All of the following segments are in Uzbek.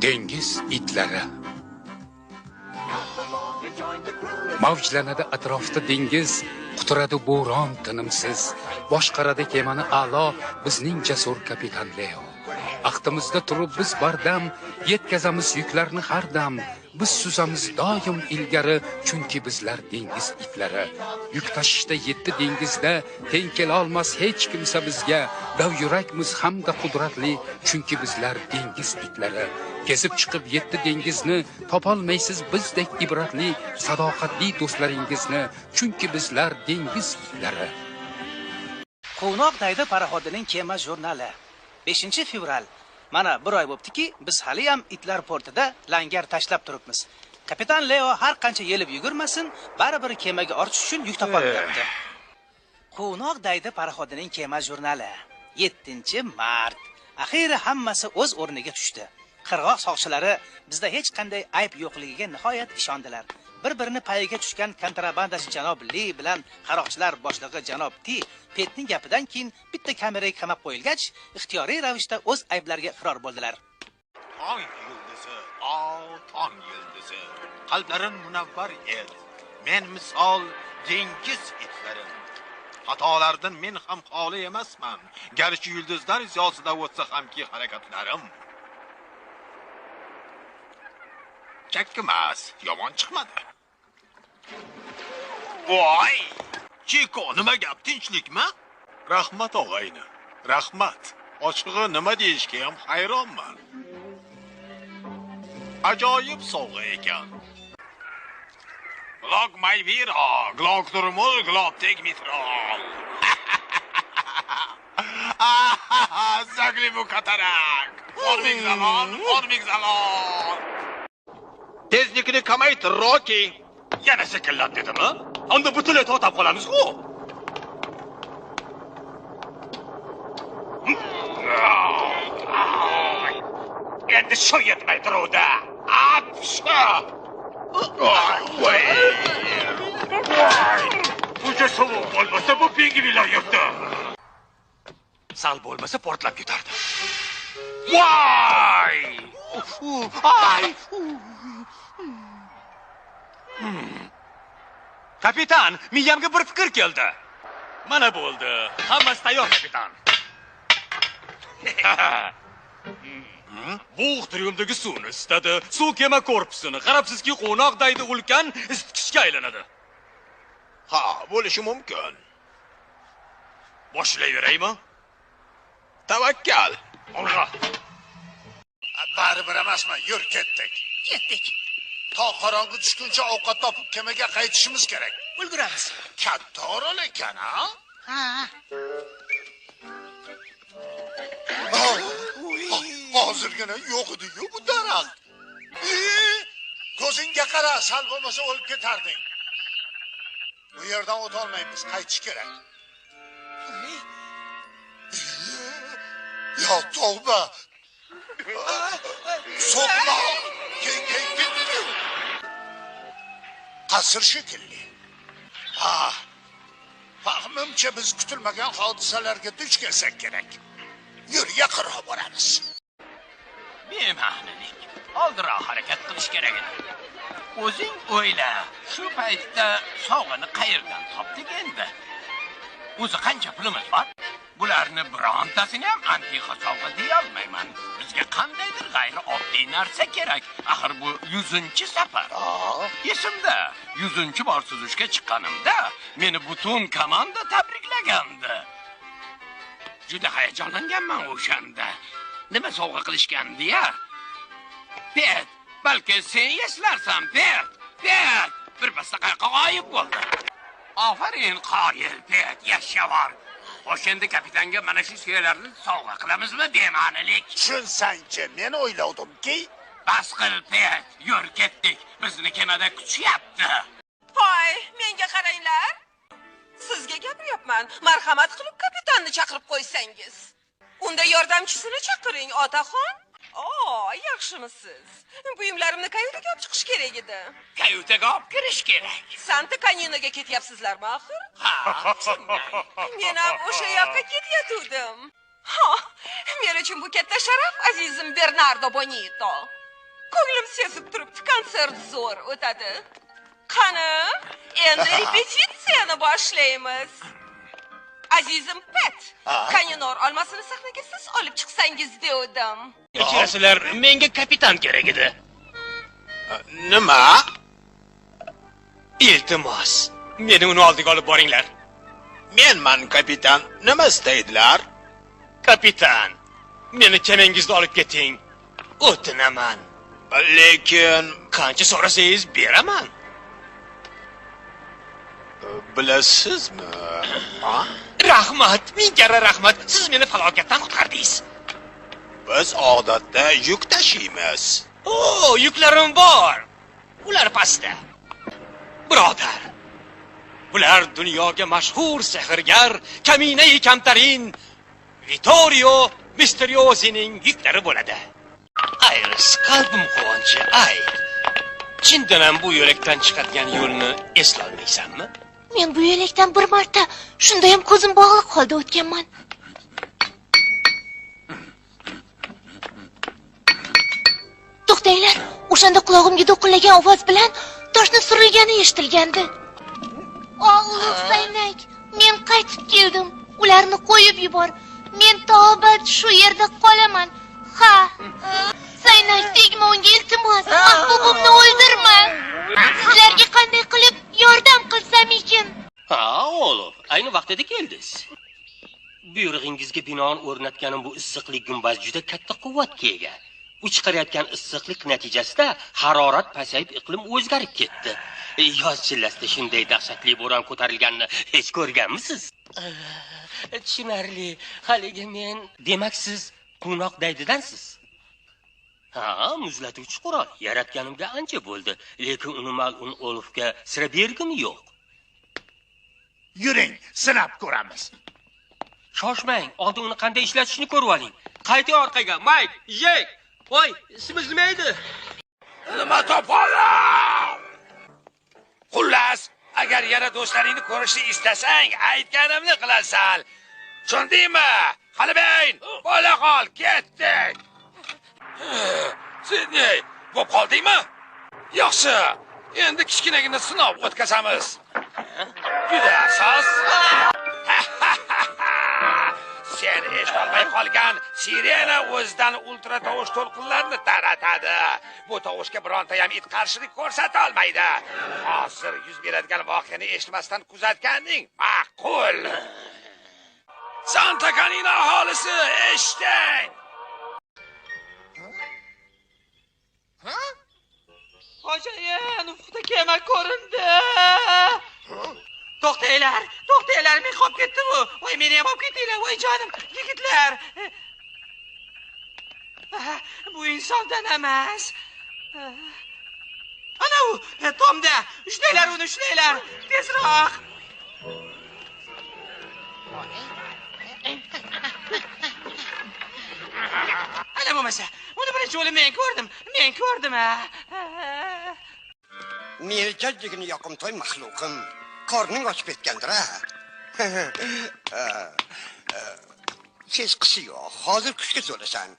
Dengiz itlari. Mavjlanadi atrofda dengiz, quturadi bo'ron tinimsiz. Boshqaradi kemani a'lo bizning jasur kapitan Leo. Axtimizda turib biz bardam, yetkazamiz yuklarni har dam. Biz suzamiz doim ilgari, chunki bizlar dengiz itlari. Yuk tashishda yetti dengizda teng kela olmas hech kimsa bizga. Dav yurakmiz hamda qudratli, chunki bizlar dengiz itlari. Kesib chiqib yetti dengizni topolmaysiz bizdek ibratli, sadoqatli do'stlaringizni, chunki bizlar dengiz itlari. Quvnoq daydi paroxodining kema jurnali. 5 fevral. Mana bir oy bo'ptiki, biz hali ham itlar portida langar tashlab turibmiz. Kapitan Leo har qancha yelib yugurmasin, baribir kemaga ortish uchun yuk topolmayapti. Quvnoq daydi paroxodining kema jurnali. 7 mart. Axiyri hammasi o'z o'rniga tushdi. Qirg'oq soqchilari bizda hech qanday ayb yo'qligiga nihoyat ishondilar. Bir-birini payiga tushgan kontrabandachi janob Li bilan qaroqchilar boshlig'i janob T Petning gapidan keyin bitta kameraga qamab qo'yilgach, ixtiyoriy ravishda o'z ayblariga iqror bo'ldilar. Tong yulduzi, o tong yulduzi, qalblarim munavvar et. Men misol dengiz itlarim. Xatolardan men ham xoli emasman. Garchi yulduzlar ziyosida o'tsa hamki harakatlarim. Chakkimas, yomon chiqmadi. Voy! Chiko, nima gap, tinchlikmi? Rahmat og'ayni, rahmat. Ochig'i nima deyishga ham hayronman. Ajoyib sovg'a ekan. Glok mayviro, glok turmul, gloptek mitrol. Zagli bu katarak. Formik zalon, formik zalon. Tezlikni kamaytir, Roki. Yana sekinlat dedimi? Unda butunlay to'xtab qolamiz-ku. Endi shu yetmay turuvdi. Apsha! Buncha sovuq bo'lmasa bu pingvinlar yurti. Sal bo'lmasa portlab ketardi. Voy! Ay! Kapitan, miyamga bir fikr keldi. Mana bo'ldi. Hammasi tayyor, kapitan. Bug' tryumdagi suvni isitadi. Suv kema korpusini. Qarabsizki, quvnoq daydi ulkan isitgichga aylanadi. Ha, bo'lishi mumkin. Boshlayveraymi? Tavakkal. Olg'a. Baribir emasmi? Yur, ketdik. Ketdik. To qorong'i tushguncha ovqat topib kemaga qaytishimiz kerak. Ulguramiz. Katta orol ekan, ha? Ha. Hozirgina yo'q edi-yu bu daraxt. Ko'zingga qara, sal bo'lmasa o'lib ketarding. Bu yerdan o'ta olmaymiz, qaytish kerak. Ya tavba. So'qmoq kengayib ketdi. Qasr shekilli. Ha. Fahmimcha biz kutilmagan hodisalarga duch kelsak kerak. Yur, yaqinroq boramiz. Bema'nilik. Oldinroq harakat qilish kerak edi. O'zing o'yla, shu paytda sovg'ani qayerdan topdik endi? O'zi qancha pulimiz bor? Bularni birontasini ham antiqa sovg'a deya olmayman. Bizga qandaydir g'ayrioddiy narsa kerak. Axir bu 100-safar. Esimda, 100-bor suzishga chiqqanimda meni butun komanda tabriklagandi. Juda hayajonlanganman o'shanda. Nima sovg'a qilishgan deya. Pet, balki sen eslarsan, Pet. Pet, bir pasda qayoqqa g'oyib bo'ldi. Ofarin, qoyil, Pet, yashavor. Xo'sh, endi kapitanga mana shu suyaklarni sovg'a qilamizmi, bema'nilik? Tushunsangchi, men o'ylovdimki, bas qil, Pet, yur ketdik. Bizni kemada kutishyapti. Voy, menga qaranglar. Sizga gapiryapman. Marhamat qilib kapitanni chaqirib qo'ysangiz. Unda yordamchisini chaqiring, otaxon. O, yaxshimisiz? Buyumlarimni kayutaga olib chiqish kerak edi. Kayutaga olib kirish kerak. Santa Kaninaga ketyapsizlarmi axir? Ha, shunday. Men ham o'sha yoqqa ketayotgandim. Ha, men uchun bu katta sharaf, azizim Bernardo Bonito. Ko'nglim sezib turibdi, konsert zo'r o'tadi. Qani, endi repetitsiyani boshlaymiz. Azizim Pet, Kaninor olmasini sahnaga siz olib chiqsangiz devdim. Kechirasizlar, menga kapitan kerak edi. Nima? Iltimos, meni uni oldiga olib boringlar. Menman kapitan. Nima istaydilar? Kapitan, meni kemangizda olib keting. O'tinaman. Lekin qancha so'rasangiz beraman. Bilasizmi? Rahmat, ming karra rahmat. Siz meni falokatdan qutqardingiz. Biz odatda yuk tashiymiz. O, yuklarim bor. Ular pastda. Birodar, bular dunyoga mashhur sehrgar Kaminai Kamtarin Vittorio Misteriosining yuklari bo'ladi. Ayris, qalbim quvonchi, ayt. Chindan ham bu yo'lakdan chiqadigan yo'lni eslolmaysanmi? Men bu yo'lakdan bir marta, shunda ham ko'zim bog'liq holda o'tganman. To'xtanglar, o'shanda qulog'imga do'qillagan ovoz bilan toshni surilgani eshitilgandi. Ulug' Saynak, men qaytib keldim. Ularni qo'yib yubor. Men tobat shu yerda qolaman. Ha. Saynak, tegma unga, iltimos. Mahbubimni o'ldirma. Sizlarga qanday qilib yordam qilsam ekan? Ha, Olof, ayni vaqtida keldingiz. Buyrug'ingizga binoan o'rnatganim bu issiqlik gumbaz juda katta quvvatga ega. U chiqarayotgan issiqlik natijasida harorat pasayib, iqlim o'zgarib ketdi. Yoz chillasida shunday dahshatli bo'ron ko'tarilganini hech ko'rganmisiz? Tushunarli. Haligi men, demak siz quvnoq daydidansiz. Ha, muzlatuvchi qurol yaratganimga ancha bo'ldi, lekin uni mal'un Olofga sira bergim yo'q. Yuring, sinab ko'ramiz. Shoshmang, oldin uni qanday ishlatishni ko'rib oling. Qayting orqaga, Mayk, Jek. Voy, isimiz nima edi? Nima to'polon? Xullas, agar yana do'stlaringni ko'rishni istasang, aytganimni qilasan. Tushundingmi? Halibayn, bo'la qol, ketdik. Sidney, bo'p qoldingmi? Yaxshi. Endi kichkinagina sinov o'tkazamiz. Juda asos. Sen eshitolmay qolgan sirena o'zidan ultra tovush to'lqinlarini taratadi. Bu tovushga bironta ham it qarshilik ko'rsata olmaydi. Hozir yuz beradigan voqeani eshitmasdan kuzatganing ma'qul. Santa Canina aholisi, eshiting! Xo'jayin, ufqda kema ko'rindi. To'xtanglar, to'xtanglar, men qolib ketdim-u. Voy, meni ham olib ketinglar, voy jonim, yigitlar. Bu insondan emas. Ana u, tomda. Ushlanglar uni, ushlanglar. Tezroq. Ana bo'lmasa, uni birinchi o'lim men ko'rdim. Men ko'rdim, ha. Meni jajjigini yoqimtoy maxluqim. Qorning ochib ketgandir-a. Hech qisi yo'q. Hozir kuchga to'lasan.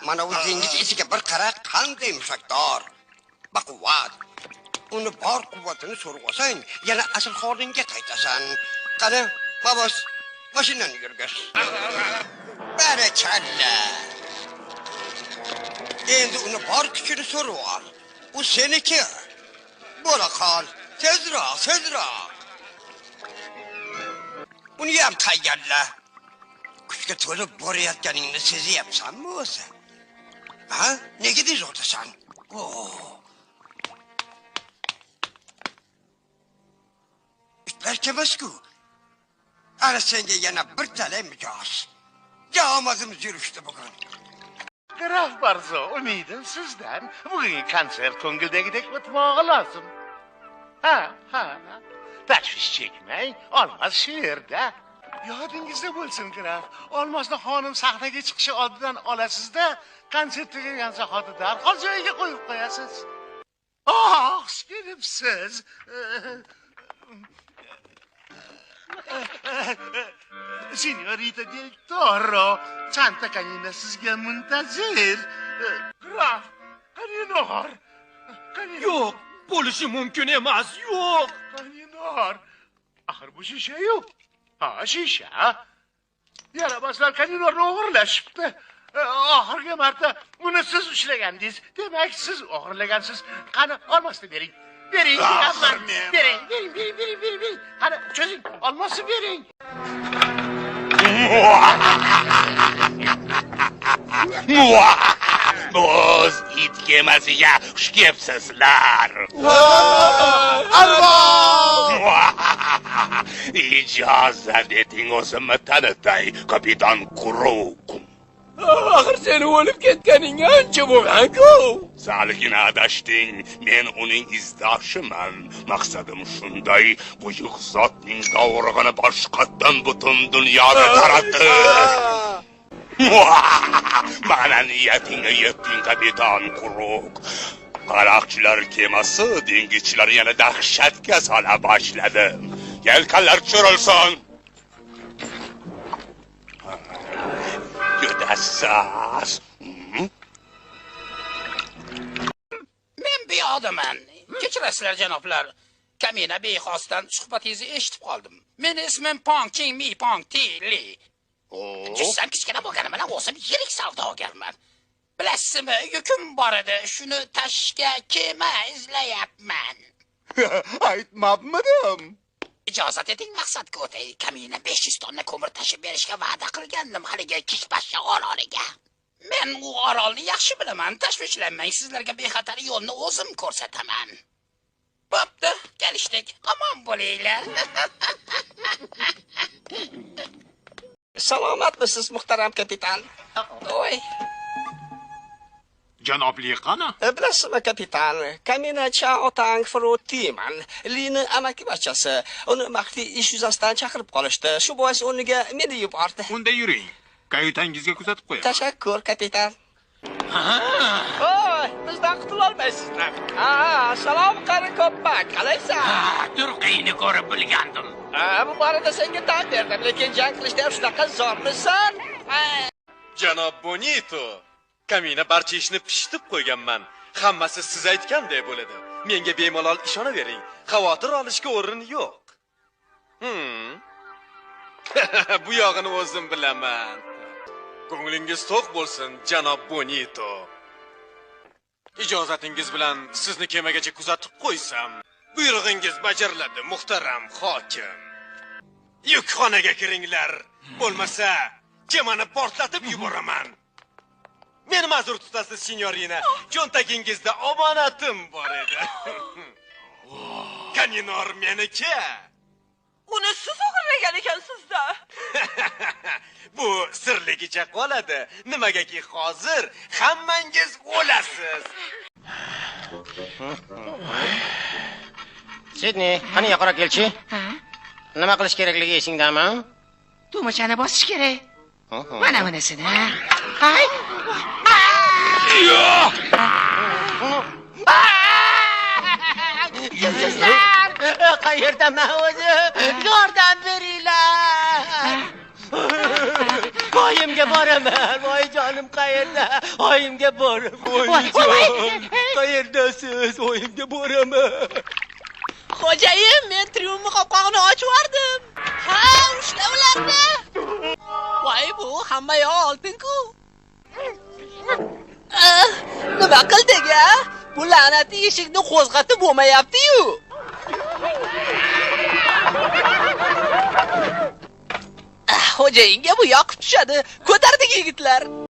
Mana u dengiz ichiga bir qara, qanday mushakdor, baquvvat. Uni bor quvvatini so'rib olsang, yana asl holingga qaytasan. Qani, babos, mashinani yurgiz. Barakalla. Endi uni bor kuchini so'rib ol. U seniki. Bo'la qol. Tezroq, tezroq. Uni ham tayyorla. Kuchga to'lib borayotganingni sezyapsanmi o'zi? Ha? Nega dezordasan? Itlar emas-ku. Ana senga yana bir talay mijoz. Omadimiz yurishdi bugun. Graf Barzo, umidim sizdan. Bugungi konsert ko'ngildagidek o'tmog'i lozim. Ha, ha. Tashvish chekmang, olmos shu yerda. Yodingizda bo'lsin, graf. Olmosni xonim sahnaga chiqishi oldidan olasizda, konsert tugagan zahoti darhol joyiga qo'yib qo'yasiz. Oh, xush kelibsiz. Signorita del Toro, Santa Canina sizga muntazir. Graf, qani Kaninor. Yo'q, bo'lishi mumkin emas, yo'q. Kaninor. Axir bu shisha-yu. Ha, shisha. Yaramaslar Kaninorni o'g'irlashibdi. Oxirgi marta uni siz ushlagandingiz. Demak, siz o'g'irlagansiz. Qani, olmosni bering. Bering, deyapman. Bering, bering, bering, bering, bering, bering. Qani, cho'zing, olmosni bering. Biz it kemasiga xush kelibsizlar. Arvoh! Ijozat eting, o'zimni tanitay, kapitan Kruk. Axir seni o'lib ketganingga ancha bo'lgan-ku. Salgina adashding, men uning izdoshiman. Maqsadim shunday, buyuk zotning dovrug'ini boshqatdan butun dunyoga taratish. Mana niyatingga yetding, kapitan Kruk. Qaroqchilar kemasi dengizchilarni yana dahshatga sola boshladi. Yelkanlar tushirilsin. Yutasiz. Men piyodaman. Kechirasizlar janoblar. Kamina bexosdan suhbatingizni eshitib qoldim. Meni ismim Pong Ching Mi Pong Ti Li. Jussam kichkina bo'lgani bilan o'zim yirik savdogarman. Bilasizmi, yukim bor edi. Shuni tashishga kema izlayapman. Aytmabmidim? Ijozat eting, maqsadga o'tay. Kamina 500 tonna ko'mir tashib berishga va'da qilgandim haligi Kishpashsha oroliga. Men u orolni yaxshi bilaman, tashvishlanmang, sizlarga bexatar yo'lni o'zim ko'rsataman. Bo'pti, kelishdik. Omon bo'linglar. Salomatmisiz, muhtaram kapitan? Oy. Janobli qani? Bilasizmi, kapitan, Kamina Chao Tang Fru Timan, Lini amakivachchasi, uni maxfiy ish yuzasidan chaqirib qolishdi. Shu bois o'rniga meni yubordi. Unda yuring. Kayutangizga kuzatib qo'yaman. Tashakkur, kapitan. Oy, bizdan qutula olmaysizlar. Ha, salom qari koppak, qalaysan? Ha, turqingni ko'rib bilgandim. Ha, bu borada senga tan berdim, lekin jang qilishda ham shunaqa zormisan? Janob Bonito, Kamina barcha ishni pishitib qo'yganman. Hammasi siz aytganday bo'ladi. Menga bemalol ishonavering. Xavotir olishga o'rin yo'q. Bu yog'ini o'zim bilaman. Ko'nglingiz to'q bo'lsin, janob Bonito. Ijozatingiz bilan sizni kemagacha kuzatib qo'ysam, buyrug'ingiz bajariladi, muhtaram hokim. Yukxonaga kiringlar, bo'lmasa kemani portlatib yuboraman. Meni ma'zur tutasiz, sinyorina. Cho'ntagingizda omonatim bor edi. Kaninor meniki. Uni siz o'g'irlagan ekansizda. Bu sirligicha qoladi. Nimagaki hozir hammangiz o'lasiz. Sidney, qani yoqroq kelchi. Nima qilish kerakligi esingdami? Tugmachani bosish kerak. Mana bunisini. Hay. Kimsizlar? Qayerdaman o'zi? Yordam beringlar. Oyimga boraman. Oyijonim qayerda? Oyimga boraman. Oyijon, qayerdasiz? Oyimga boraman. Xo'jayim, men tryumni qopqog'ini ochib yubordim. Ha, ushla ularni. Voy, bu hamma yoq oltin-ku. Nima qildik-a? Bu la'natli eshikni qo'zg'atib bo'lmayapti-yu. Xo'jayinga bu yoqib tushadi. Ko'tardik yigitlar.